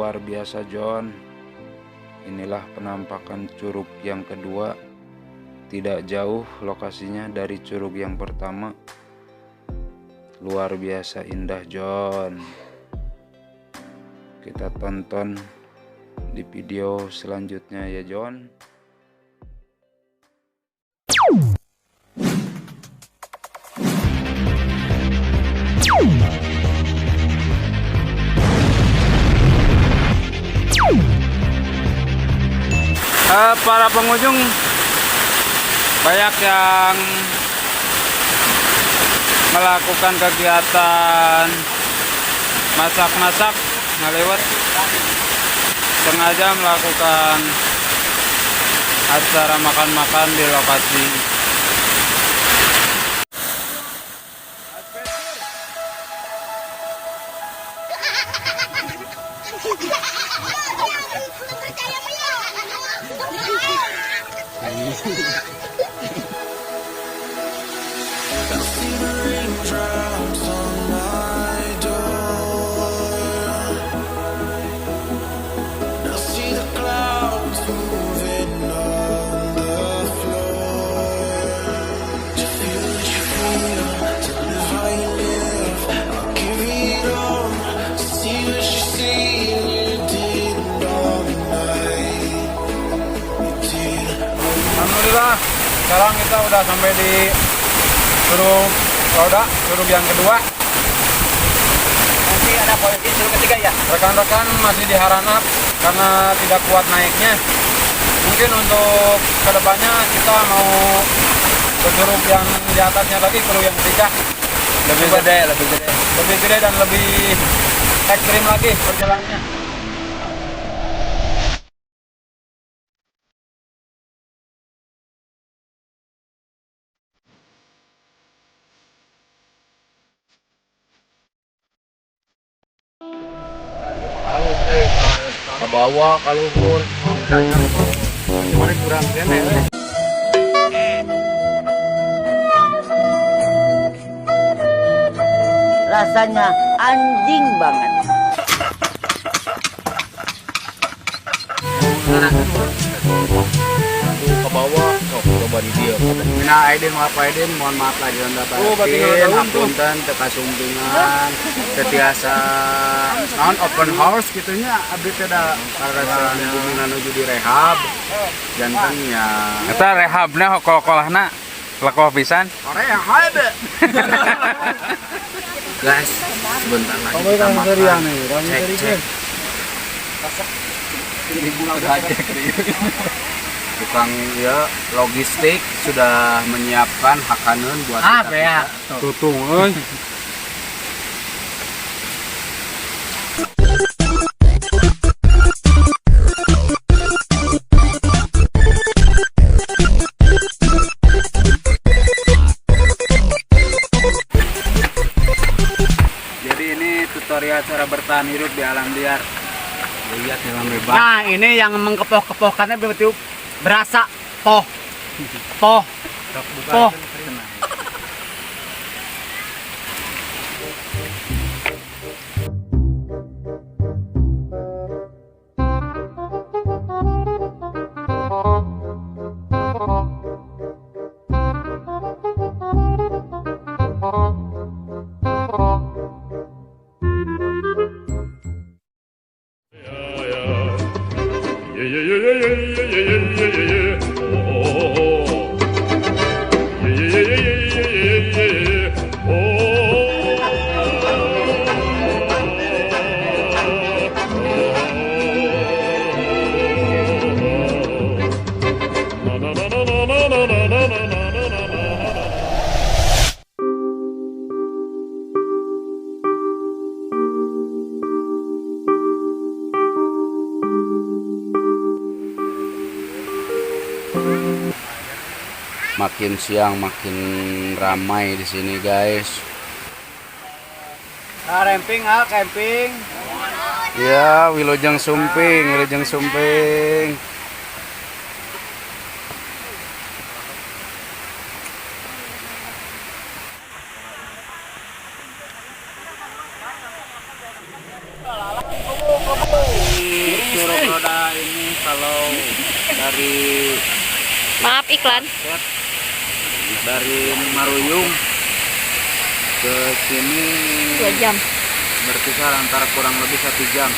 Luar biasa, John. Inilah penampakan curug yang kedua. Tidak jauh lokasinya dari curug yang pertama. Luar biasa indah, John. Kita tonton di video selanjutnya ya, John. Para pengunjung banyak yang melakukan kegiatan masak-masak, ngaliwet, sengaja melakukan acara makan-makan di lokasi. See the raindrops on my door. I see the clouds moving on the floor. To feel what you feel, to live how you live. I'll give it all to see what you see. You did all night. You did. Alhamdulillah, sekarang kita udah sampai di Curug Roda, curug yang kedua. Nanti ada polisi curug ketiga ya. Rekan-rekan masih di haranap karena tidak kuat naiknya. Mungkin untuk kedepannya kita mau ke curug yang di atasnya lagi, curug yang ketiga. Lebih gede, lebih gede. Lebih gede dan lebih ekstrim lagi perjalanannya. Ke bawah kalau pun. Kurang kene. Rasanya anjing banget. Ke bawah, sok coba di dia. Minal aidin wal faidin, mohon maaf lahir dan Oh, berarti batin, nggak tahu tuh. hapunten teu kasumpingan, teu tiasa naon open house gitu nya, abdi teh da karasa bumina nuju direhab. Janten ya. Eta rehabna kol-kolahna lekoh pisan. Rehab. Guys, sebentar lagi kita makan. Cek cek. Tukang ya logistik sudah menyiapkan hakaneun buat Ah, kita. ya. Tutung euy. Jadi ini tutorial cara bertahan hidup di alam liar. Lihat jalan bebas. Nah, ini yang mengkepoh-kepohkannya berarti berasa poh. Poh. Poh. Yeah. Oh, yeah. Oh. Na na na na na na na na na na na na na. Makin siang makin ramai di sini, guys. Nah, camping, ah, camping. Ya, Wilujeng Sumping, Wilujeng Sumping. Curug Roda ini kalau dari Maaf iklan. dari Maruyung ke sini 2 jam. Berkisar antara kurang lebih 1 jam.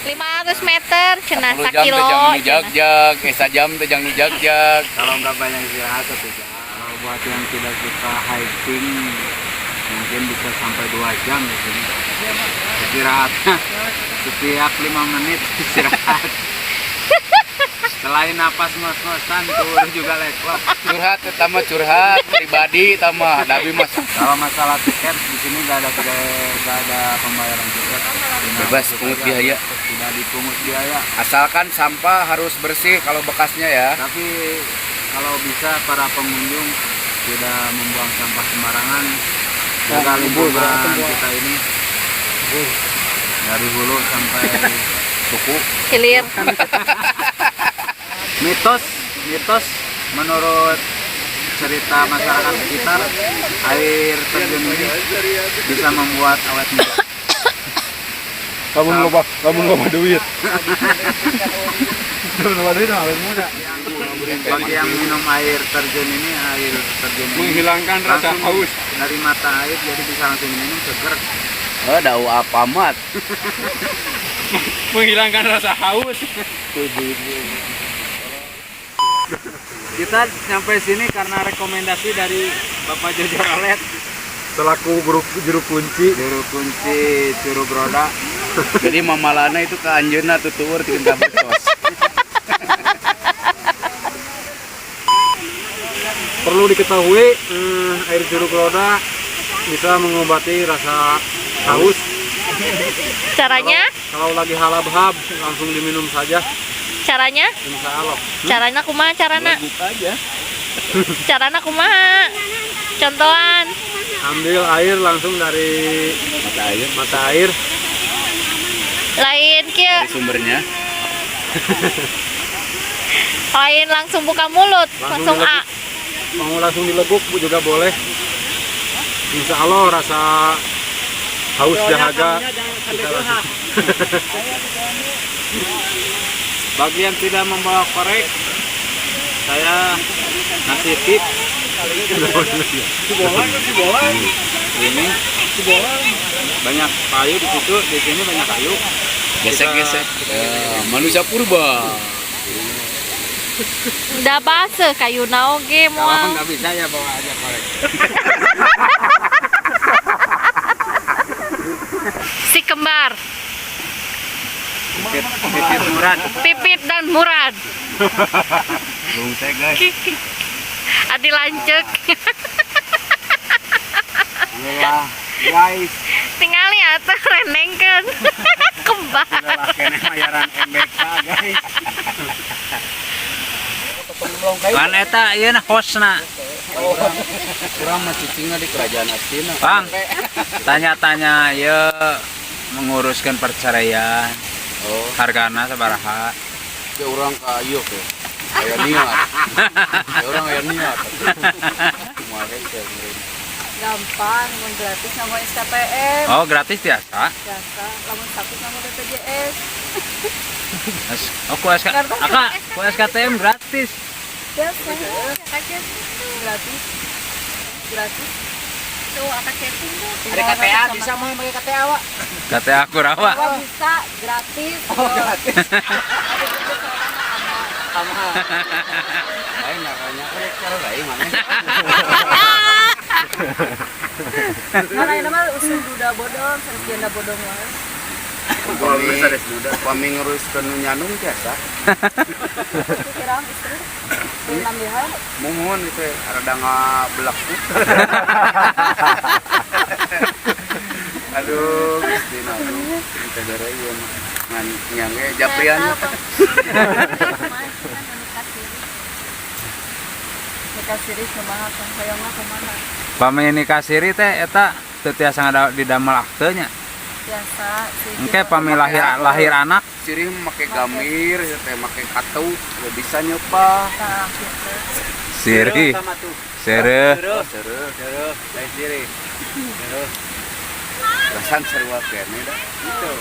500 meter cenah 10 jam sakilo. teh jang nu Cenah. jag-jag, sajam teh jang nu jag-jag. Kalau nggak banyak istirahat 1 jam. Kalau buat yang tidak suka hiking mungkin bisa sampai 2 jam di sini. Istirahatnya setiap 5 menit istirahat. Selain napas ngos-ngosan, turun juga leklok. Curhat eta mah, curhat pribadi eta mah, da abi mah Kalau masalah tiket di sini nggak ada, tidak nggak ada pembayaran tiket. Tinggal Bebas masuk pungut aja. biaya. Tidak dipungut biaya. Asalkan sampah harus bersih kalau bekasnya ya. Tapi kalau bisa para pengunjung tidak membuang sampah sembarangan. Jaga lingkungan kita ini dari hulu sampai suku. Hilir. Mitos, mitos menurut cerita masyarakat sekitar, air terjun ini bisa membuat awet muda. Kamu loba duit. Kamu loba duit awet muda. Bagi yang minum air terjun ini, air terjun ini Menghilangkan rasa langsung haus. Dari mata air, jadi bisa langsung minum seger. Oh, dau apa mat? Menghilangkan rasa haus. Kita nyampe sini karena rekomendasi dari Bapak Jojo Rolet, Selaku guru juru kunci. Juru kunci Curug Roda. Jadi mamalana itu ke anjeunna tutur teu betos. Perlu diketahui air Curug Roda bisa mengobati rasa haus. Caranya? Kalau lagi halabhab langsung diminum saja, Caranya? insya Allah. Caranya kumaha carana? Buka aja. Carana kumaha? Contohan. Ambil air langsung dari Mata air mata air. Lain kieu, dari sumbernya. Lain langsung buka mulut, langsung, Langsung A. Mau langsung dileguk juga boleh. Insya Allah rasa haus dahaga bisa langsung. Bagi yang tidak membawa korek, saya ngasih tips. Ini banyak kayu di situ, di sini banyak kayu. Gesek-gesek. Ya, manusia purba. Udah baseuh kayuna oge Kalau moal. nggak bisa ya bawa aja korek. Si kembar, Pipit, Pipit Murad. Pipit dan Murad. Bungse guys. Adi lanceuk. Lelah, guys. Tingali atuh renengkeun. Kembar. Lelah keneh mayaran MBK, guys. Kan eta ieu na hostna. Kurang mah cicingna di kerajaan Astina. Bang, tanya-tanya ieu menguruskan perceraian. Oh, Hargana sabaraha? ke urang ka ieu ke. Aya niat. Ya urang aya niat. Kemarin teh meureun. Gampang, mun gratis nama SKTM. Oh, gratis biasa. Biasa, lamun sakit nama BPJS. Oh, ku SK, aka, ku SKTM gratis. Biasa, sakit gratis. Gratis. Tuh akak chatting tuh. Ada KTA bisa mah pakai KTA, Wak. KTA Kurawa. Oh, bisa gratis. Oh, gratis. Lain nanya cara lain mana? Mana ini mah usum duda bodong, sanes janda bodong wae. Upami upami nguruskeun nu nyandung biasa. Kirang istri. Nambihan. Muhun itu rada ngabelak. Aduh, Gusti aduh. Kita bere ieu mah. Ngan nyange japrian. Nikah siri kumaha kan hoyongna kumaha? Pami nikah siri teh eta teu tiasa didamel akte nya. Biasa sih. Engke pami lahir lahir anak. Sirih make gamir, teh make katu, teu bisa nyepa. Tah gitu. Siri. Seureuh. Seureuh, seureuh, lain sirih. Seureuh. Rasan sarua kene dah. Gitu.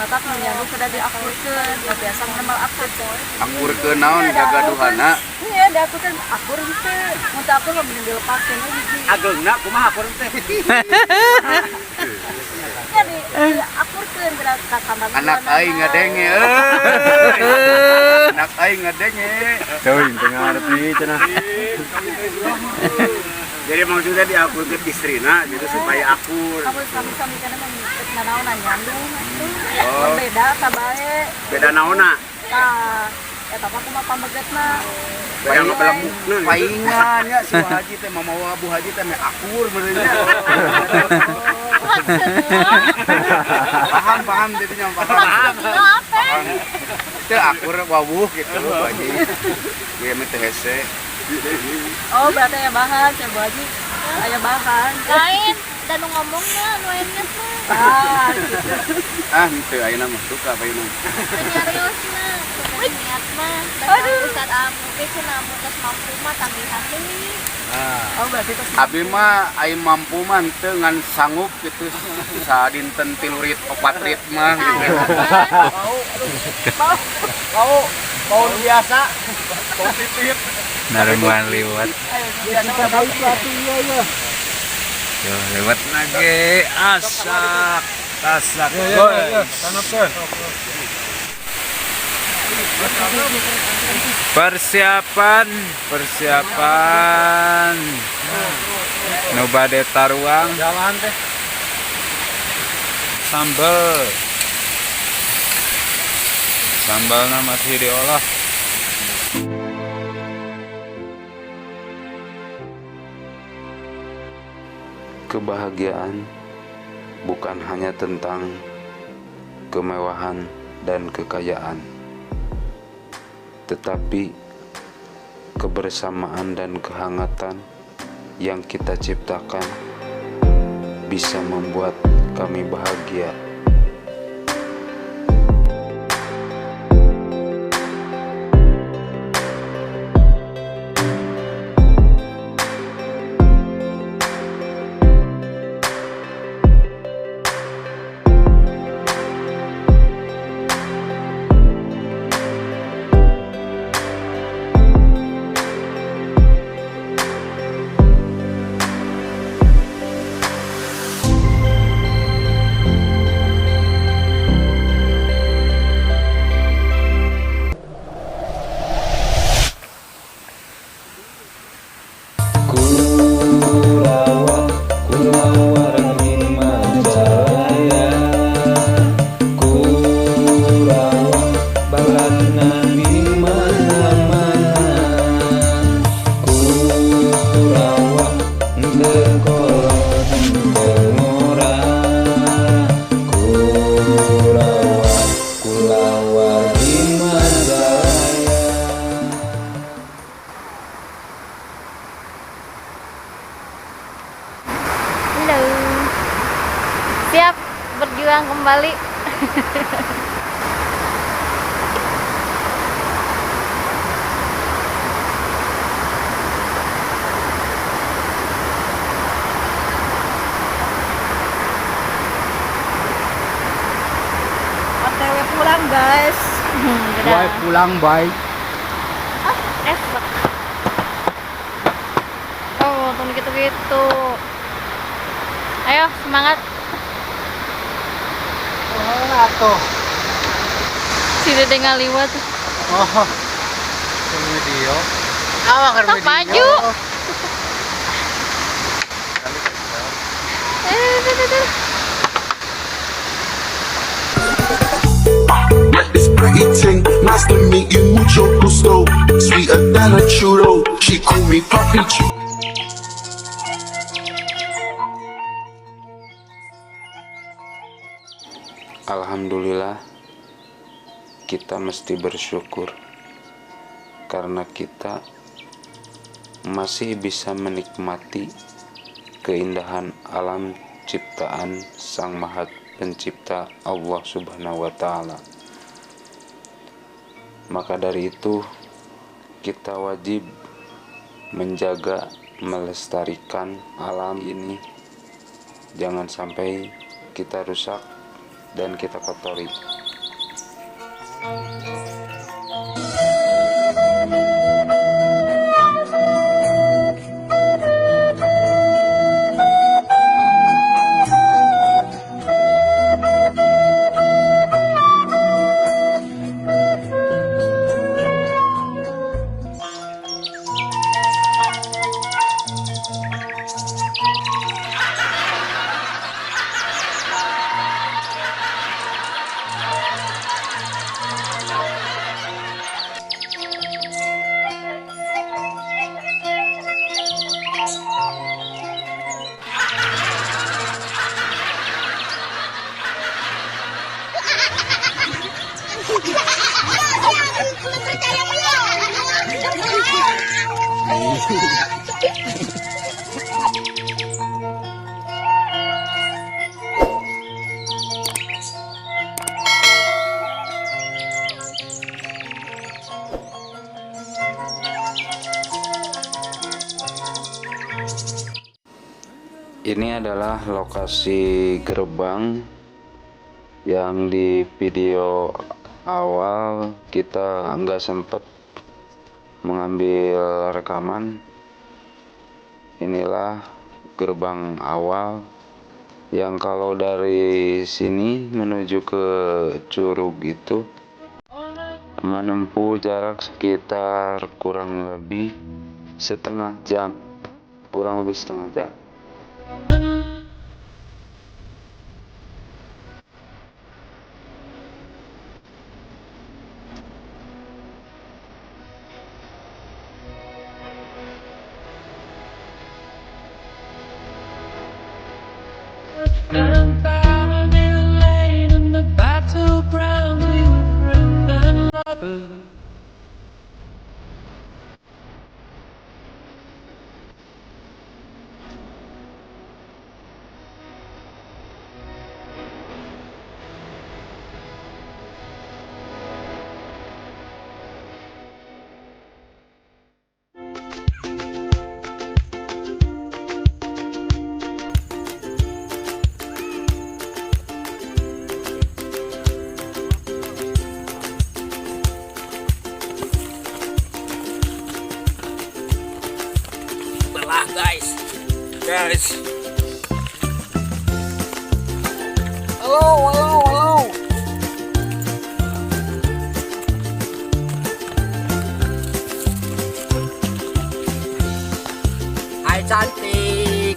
Matak nu nyandung kudu diakurkeun, da biasa mah akur. Akurkeun naon gagaduhana? Iya, diakurkeun akur henteu. Mun teu akur mah mending dilepaskeun we hiji. Ageungna kumaha akur teh? Ya diakurkeun geura ka kamar. Anak aing ngadenge euy. Anak aing ngadenge. Teuing teu ngarti cenah. Jadi maksudnya diakurkeun istrina gitu supaya akur. Kamu sami-sami kana mah nanaonan nyandung atuh. Beda kabae. Beda naonna? Tah, eta mah kumaha pamegetna. Beda ngabelemukna. Paingan ya si Haji teh mamawa Bu Haji teh meh akur meureun nya. Paham paham jadinya paham. Paham. Teu akur wawuh gitu Bu Haji. Ieu mah teu hese. Oh, berarti aya bahan, cenah Bu Haji. Aya bahan. Lain, da nu ngomongna nu enak mah. Ah, gitu. Ah, henteu ayeuna mah duka ayeuna. Teu nyariosna, teu niat mah. Aduh. Ustad amu ge cenah amun geus mampu mah tambihan deui. Oh, berarti tos Abi mah ai mampu mah henteu ngan sanggup gitu sadinten 3 rit 4 rit mah gitu. Bau bau biasa. Bau titit. Narenguan liwat. Yo lewat lagi asak asak. Persiapan persiapan. Nu bade taruang. Jalan teh. Sambel. Sambalna masih diolah. Kebahagiaan bukan hanya tentang kemewahan dan kekayaan, tetapi kebersamaan dan kehangatan yang kita ciptakan bisa membuat kami bahagia. Halo. Siap berjuang kembali. OTW pulang, guys. Dadah. Pulang bye. Ah, esok. Oh, tunggu gitu-gitu. Ayo, semangat. Oh, atuh. Si Dede ngaliwat. Oh. Video. Awak Sok maju. This pretty ting, nice to meet you, mucho gusto. Sweeter than a churro, she call me papi. Alhamdulillah, kita mesti bersyukur karena kita masih bisa menikmati keindahan alam ciptaan Sang Maha Pencipta Allah Subhanahu wa Ta'ala. Maka dari itu, kita wajib menjaga, melestarikan alam ini. Jangan sampai kita rusak dan kita kotori. Ini adalah lokasi gerbang yang di video awal kita nggak sempet mengambil rekaman. Inilah gerbang awal yang kalau dari sini menuju ke curug itu menempuh jarak sekitar kurang lebih setengah jam, kurang lebih setengah jam. Lelah guys. Guys. Halo, halo, halo. Hai cantik.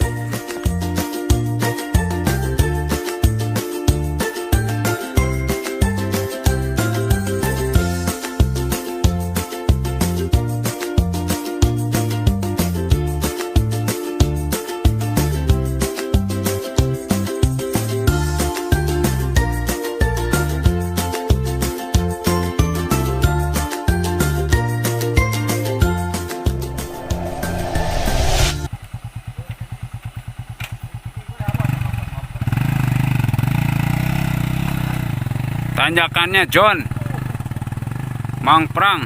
Tanjakannya John Mangprang.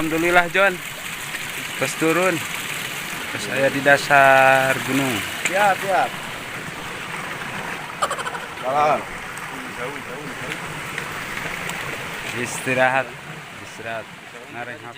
Alhamdulillah John, terus turun, terus saya di dasar gunung. Siap, siap. Salam. Istirahat, istirahat. Naring hak.